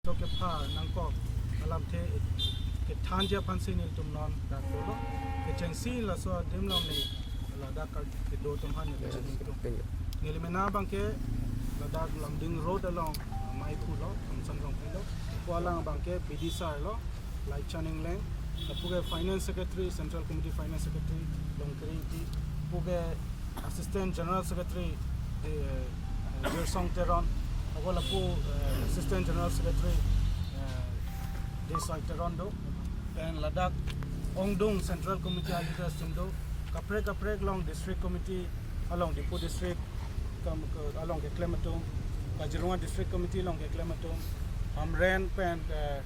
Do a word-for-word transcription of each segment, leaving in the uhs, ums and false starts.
So kepha nangkok alamthe kethanji aphansi nelitum non dak dolo. Kechengsi laso adim along ne ladak kar kedo atum aphan neli chingtum. Neli mena abangke ladak Lumding Road along amei pulo, Thomson Rongpi lo. Pu alang abangke B D sir lo, Laichan Engleng. Lapu ke Finance Secretary, Central Committee Finance Secretary, Longkiri Ingti. Pu ke Assistant General Secretary, eh, eh, Jirsong Teron. Ako lapu, eh, Assistant General Secretary, eh, Desai Teron do. Pen ladak ongdung Central Committee a-leaders atum do. Kaprek kaprek along District Committee along, Diphu District kam-, ke-, along keklem atum, Kaziranga District Committee along keklem atum, Hamren pen, eh,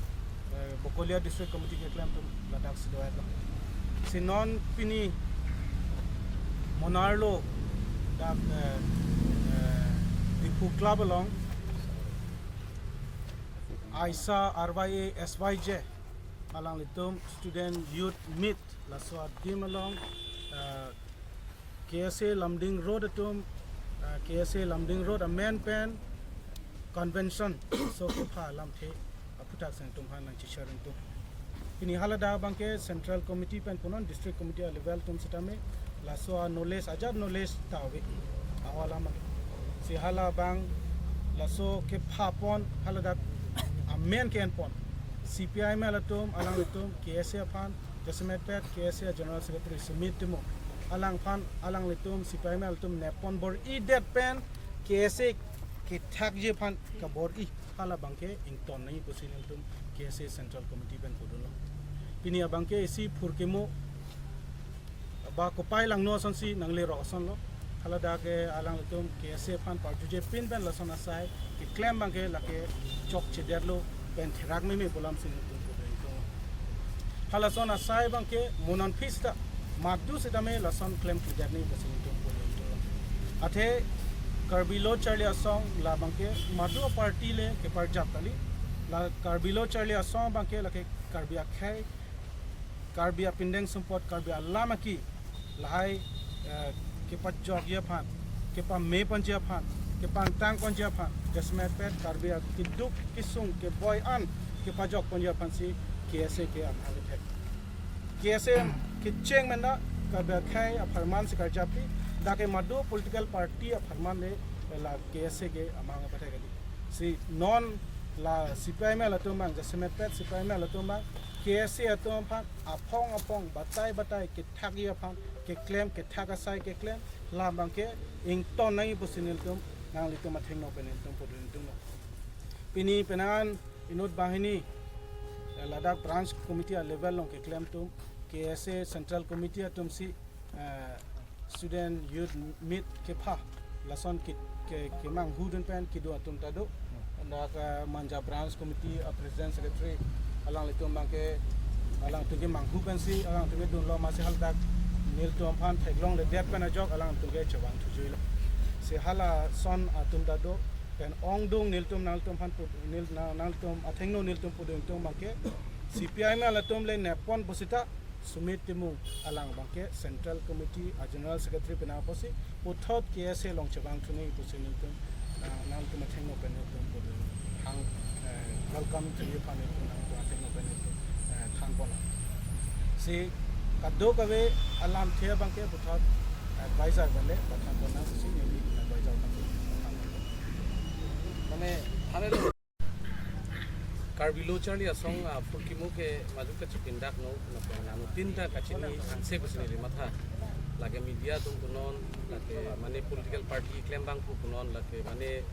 eh, Bokolia District Committee keklem atum ladak si do-et lo. Si non pini Munnar lo dak, eh, eh, Diphu Club along AISA R Y A S Y J alanglitum Student Youth Meet laso adim along, eh, K S A Lumding Road atum, eh, K S A Lumding Road amen pen convention, so kepha alamthe aphuthak si nelitum aphan nangcheshare ringtum. Pini haladak abangke Central Committee pen punon, District Committee a-level atum sitame laso a-knowledge, ajat knowledge ta ave. Aho alam ave. Si hala abang laso kepha pon haladak amen ke-en pon C P I M L atum, alanglitum K S A aphan, jasemet pet K S A General Secretary Sumit Timung, alangphan, alanglitum C P I M L atum nep pon bor-idet pen K S A kethakji aphan kabor-i, hala abangke ington nangji pusi nelitum K S A Central Committee pen pudunlo. Pini abangke isi phurkimo ba kopai langno asonsi nangle ro asonlo. Haladak ke alanglitum K S A aphan parjuje pin pen lason asai keklem abangke lake chokchedetlo pen therak meme pu alamsi nelitum pudun tung. Halason asai abangke munanphi sita, madu sitame lason klemkledet nangji pusi nelitum pudun tung. Athe Karbi Lo Charli Asong la abangke madu a-party le keparjap kali. La Karbi Lo Charli Asong abangke lake Karbi akhei, Karbi apindeng sumpot, Karbi alam aki lahai, eh, kepajokji aphan, kepame ponji aphan, kepangtang ponji aphan, jasemet pet Karbi akeduk kesung keboi an kepajok ponji aphansi K S A ke amhang kethek. K S A kecheng mena Karbi akhei apharman si karjapji, dak ke madu political party apharman le la K S A ke amhang pathek kali. Si non la C P I M L atum abang, jasemet pet C P I M L atum abang K S A atum aphan aphong aphong, batai batai kethakji aphan keklem, kethak asai keklem, la abangke ington nangji pusi nelitum nanglitum athengno pen nelitum pudun tunglo. Pini penang inut banghini, eh, ladak branch committee a-level along keklem atum, K S A Central Committee atumsi, eh, Student Youth Meet kepha lason ke, ke, kemanghudun pen kedo atum ta do. Dak, eh, Manja Branch Committee a-President Secretary alanglitum abangke alangtum kemanghu pensi alangtum kedunlo, amatsi haladak nelitum aphan theklongledet pen ajok alangtum ke chevang thujuilo. Si halason atum ta do, pen ongdung nelitum nanglitum aphan pu-, nel-, na-, nanglitum athengno nelitum pudun tung abangke C P I M L atum le nep pon pusita Sumit Timung alang abangke Central Committee a-General Secretary penang apotsi puthot K S A along chevang thu nangji pusi nelitum, ah, nangtum athengno pen nelitum pudun hang, eh, welcome thuji aphan nelitum nangtum athengno pen nelitum, eh, than ponlo. Si kadokave alamthe abangke puthot advisor pen le pathan pon nangsi neli advisor pen than ponlo. Mane, thane lo. Karbi Lo Charli Asong aphurkimo ke madu kachepindakno, nang tin ta kachini angse pusi neli matha. Lake media atum punon, lake mane political party klembang pu punon, lake mane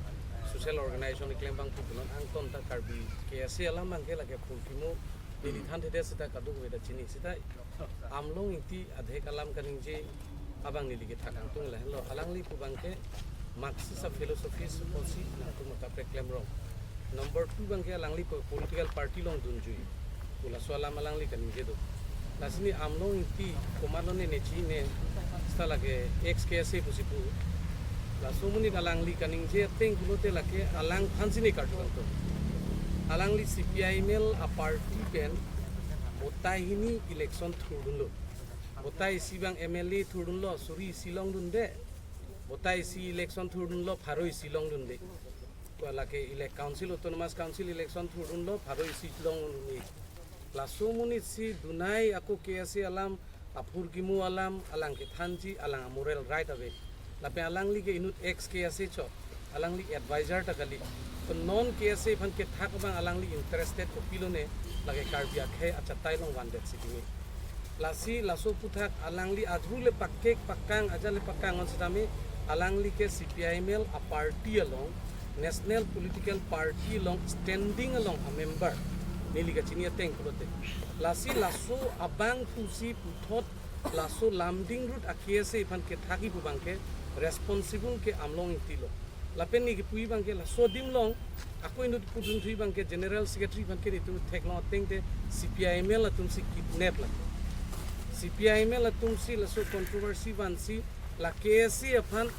social organization klembang pu punon, angton ta Karbi K S A alam abangke lake phurkimo neli thanthedet sita kadokave ta chini. Sita Amlong Ingti adhek alam kaningje abang neli kethak angtung lahenlo. Alangli pu abangke Marxist a-philosophy pusi nangtum kaprek klemrong. Number two abangke alangli pu political party along dunjui pu laso alam alangli kaningje do. Lasi ne Amlong Ingti komatlo ne ne chini, sita lake ex K S A pusi pu. Laso amonit alangli kaningje ateng pulote lake alangphansi ne karju kangtung. Alangli C P I M L a-party pen botai hini election thurdunlo. Botai isi abang M L A thurdunlo, suri isi longdunde. Botai isi election thurdunlo, pharo isi longdunde. Lake elect council, autonomous council election thurdunlo, pharo isi long ununi. Laso amonit si dunai ako K S A alam, aphurkimo alam, alang kethanji, alang amoral right ave. Lapen alangli ke inut ex K S A chot, alangli advisor ta kali. To non K S A aphan kethak abang alangli interested kopilone, lake Karbi akhei achatai along vandet si kimi. Lasi laso aphuthak alangli ajule pakek pakang, ajale pakang on sitame, alangli ke C P I M L a party along, national political party along, standing along a member. Neli kachini ateng pulote. Lasi laso abang pusi puthot laso Lumding Road a K S A aphan kethaki pu abang ke responsible ke Amlong Ingti lo. Lapen neli kipu abang ke laso adim along, ako inut pudun thu abang ke General Secretary aphan ke netum theklong ateng te C P I M L atum si kidnap lake. C P I M L atum si laso controversy vansi la K S A aphan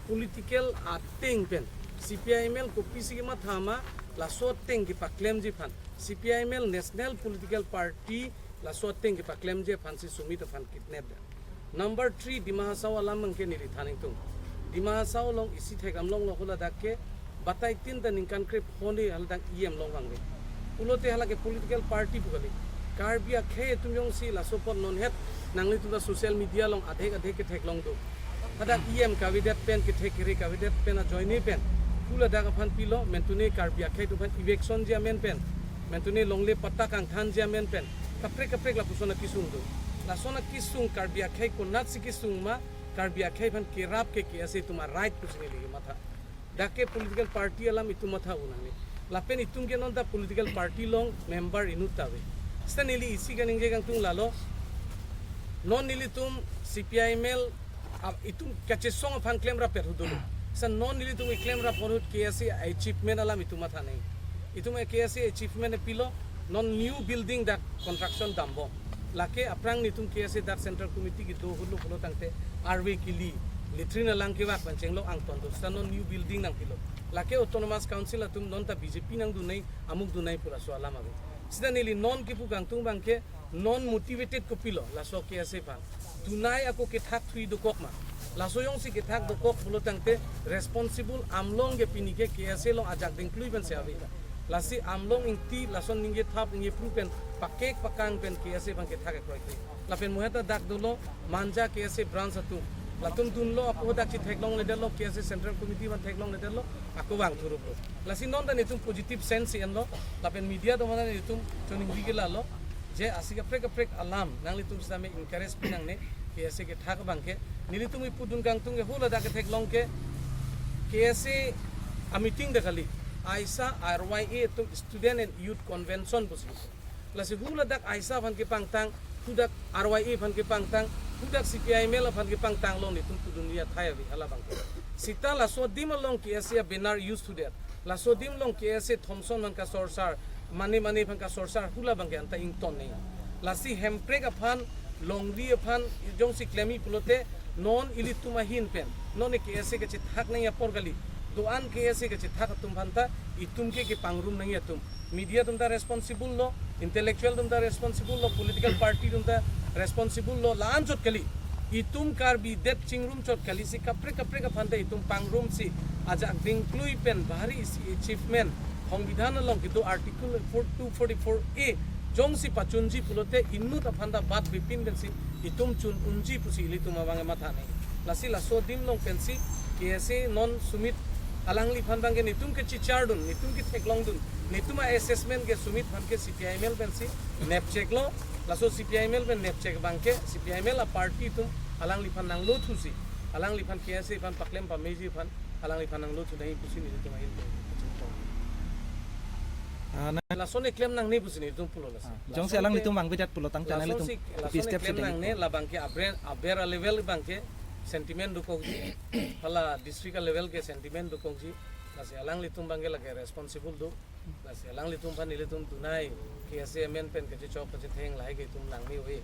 political ateng pen, C P I M L kopisi kematha ma laso ateng kepaklemji aphan, C P I M L national political party laso ateng kepaklemji aphan si Sumit aphan kidnap det. Number three, Dima Hasao alam abang ke neli than ingtung. Dima Hasao along isi thek Amlong lo, haladak ke batai tin ta ningkan krepho ni haladak E M long vangve. Pulote hala ke political party pu kali. Karbi akhei atum jongsi laso apot non het nanglitum ta social media along adhek adhek ketheklong do. Hadak E M kavedet pen, kethek kere kavedet pen ajoine pen, haladak aphan pilo, mentune Karbi akhei atum aphan eviction ji amen pen, mentune longle patta kangthanji amen pen, kaprek kaprek lapuson akesung do. Lason akesung Karbi akhei konatsi kesung ma, Karbi akhei aphan kerap ke K S A atum a right pusi neli kematha. Dak ke political party alam itum matha unang ni. Lapen itum ke non ta political party along member inut ta ave. Seta neli isi kaningje kangtung lalo. Non nelitum C P I M L, ah, itum kachesong aphan klemrap pet ahut dolo. Seta non nelitum keklem rap ahut K S A achievement alam itum matha nang. Itum ke K S A achievement pilo, non new building dak construction dampo. Lake aphrang netum K S A dak Central Committee kedo ahut lo pulo tangte arve kili, latrine alang kevak pen chenglok angton do, seta non new building nangpilo. Lake Autonomous Council atum non ta B J P nangdun nai, amuk dun nai pu laso alam ave. Seta neli non kipu kangtung abang ke non motivated kopilo laso K S A aphan. Dunai ako kethak thui dokok ma. Laso jongsi kethak dokok pulo tangte responsible Amlong ke pini ke K S A along ajak dingklui pen si ave. Lasi Amlong Ingti lason ningje thap ningje phru pen pakek pakang pen K S A abang kethak ekroikre. Lapen mo het ta dak dolo Manja K S A branch atum. Latum dunlo, apo dak si theklongledetlo, K S A Central Committee aphan theklongledetlo, ako vang thuruplo. Lasi non ta netum positive sense si enlo, lapen media atum aphan netum choningri ke lalo, je isi kaprek kaprek alam nanglitum sitame encourage pi nangne, K S A kethak abang ke. Nelitum ipudun kangtung ke haladak ketheklong ke K S A a meeting ta kali, aisa R Y A atum Student and Youth Convention pusi. Lasi haladak aisa aphan kepangtang, hadak R Y A aphan kepangtang, hadak C P I M L aphan kepangtang along netum pudunri athai ave hala abang ke. Seta laso adim along K S A banner use thudet. Laso adim along K S A Thomson aphan kasorsar, mane mane aphan kasorsar, hala abang ke anta ington nang. Lasi Hemprek aphan, longri aphan, jongsi klem-i pulote, non ilitum ahin pen, non ke K S A kachethak nangji apor kali. Do-an K S A kachethak atum aphan ta, itum ke kepangrum nangji atum. Media atum ta responsible lo, intellectual atum ta responsible lo, political party atum ta responsible lo, la-an chot kali. Itum Karbi det chingrum chot kali si kaprek kaprek aphan ta itum pangrum si ajak dingklui pen bahari isi achievement, Songbidhan along kedo Article four two forty-four A jongsi pachunji pulote inut aphan ta bat bipin pensi itum chun unji pusi ilitum abang matha nang. Lasi laso adim along pensi K S A non Sumit alangliphan abang ke netum kechichar dun, netum ketheklong dun, netum a-assessment ke Sumit aphan ke C P I M L pensi nepchek lo, laso C P I M L pen nepchek abang ke C P I M L a-party atum alangliphan nanglo thusi, alangliphan K S A aphan paklem pameji aphan alangliphan nanglo thu nangji pusi nelitum ahin pen. Ah, na- Lason keklem nangne pusi nelitum pulo lasi. Ah, jongsi lason alanglitum ke, vangvedet pulo tangte lason nanglitum si, lason step keklem siteng nangne, labang ke aber, aber a-level abang ke sentiment dokokji, hala district a-level ke sentiment dokokji, lasi alanglitum abang ke lake responsible do, lasi alanglitum aphan nelitum dunai, K S A amen pen kachechok kachetheng lahai ke itum langme ave,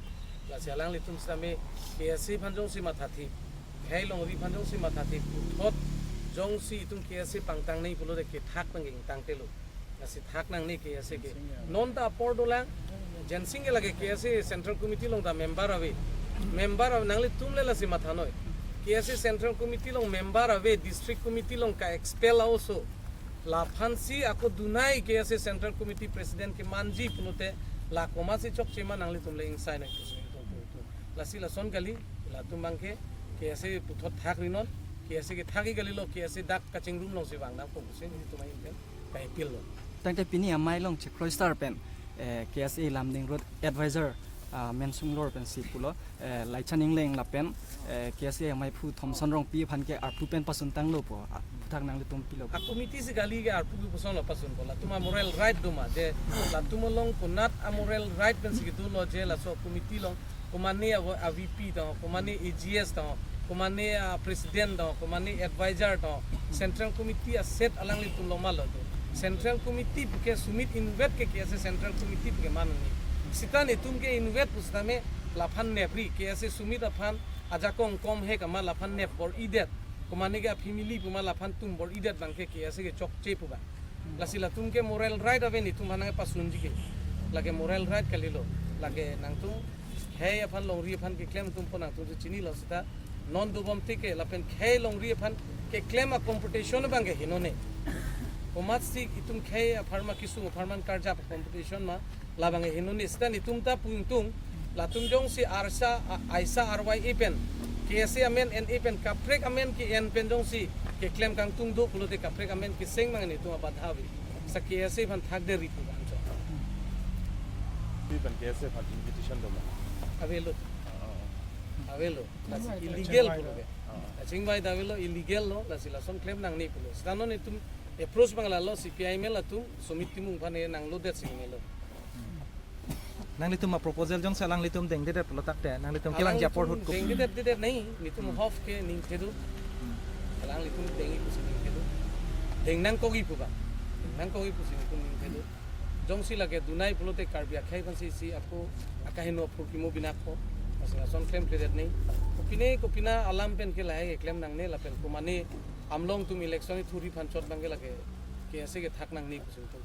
lasi alanglitum sitame K S A aphan jongsi mathathip, khei longri aphan jongsi mathathip, puthot jongsi itum K S A pangtang nangji pulote kethak abang ke ingtangte lo. Lasi thak nangne K S A ke. Non ta apor dolang, Jensing ke lake K S A Central Committee along ta member ave. Member ave, nanglitum le lasi mathanoi. K S A Central Committee along member ave, District Committee along ka-expel also. Laphansi ako dunai K S A Central Committee President kemanji pulote la komatsi chokche ma nanglitum le ingsai nang pusi nelitum pu pu. Lasi lason kali, latum abangke K S A puthot thakri non, K S A ke thakri kalilo, K S A dak kachingrum alongsi vang nangpo pusi nelitum ahin pen ka-appeal lo. Tangte pini amei along chekroi star pen, eh, K S A Lumding Road Advisor, ah, Mensing Lor pensi pulo, eh, Laichan Engleng lapen, eh, K S A amaiphu Thomson Rongpi aphan ke arpu pen pasuntanglo pu, ah, aphuthak nanglitum pilo. A committee si kali ke arpu ke pusonlo pasunpo. Latum a moral right do ma, je latum along konat a moral right pensi kedo lo je laso committee along komane a, a V P tong, komane A G S tong, komane a president tong, komane advisor tong, Central Committee a seat alanglitum along ma lo do. Central Committee puke Sumit inutvet ke K S A Central Committee puke manani. Sita netum ke inutvet pusitame laphan nepri, K S A Sumit aphan ajakong kom he kama laphan nep bor-idet. Komane ke a family puma laphan tum bor-idet abangke K S A ke chokche pu abang. Lasi latum ke moral right ave netum aphan nangpasunji ke. Lake moral right kalilo. Lake nangtum khei aphan longri aphan keklem atum po nangtum chinilo sita. Non dobom tike lapen khei longri aphan keklem a competition abangke hinone. Komatsi itum khei apharman kesung apharman karjap a competition ma labangke hinone sita netum ta pungtung latum jongsi arsa a-, aisa arwai e pen K S A amen en e pen kaprek amen ke-en pen jongsi keklem kangtung do pulote kaprek amen keseng abang netum abadha ave. Sa K S A aphan thakderi pu ancho. Pi pen K S A aphan invitation do ma? Avelo. Oh. Avelo. Lasi illegal pulo ke. Oh. Achingvai ta avelo, illegal lo, lasi lason klem nangne pulo. Sita non netum approach abang lalo C P I M L atum, Sumit Timung aphan e nanglodet si melo. Nanglitum a proposal jongsi alanglitum dengdedet pulo takte, nanglitum kelang japor hut kup. Dengdedet dedet nai, netum Hmm. hof ke ningthedo. Hmm. Alanglitum dengji pusi ningthedo. Deng nangkokji pu abang. Deng nangkokji pusi netum ningthedo. Jongsi lake dunai pulote Karbi akhei aphansi si ako akaheno phurkimo binakpo. Lasi lason klemkledet nai. Kopine kopina alam pen ke lahai keklem nangne lapen komane amlong atum election ithurji aphan chot abangke lake K S A ke thak nangne pusi netum.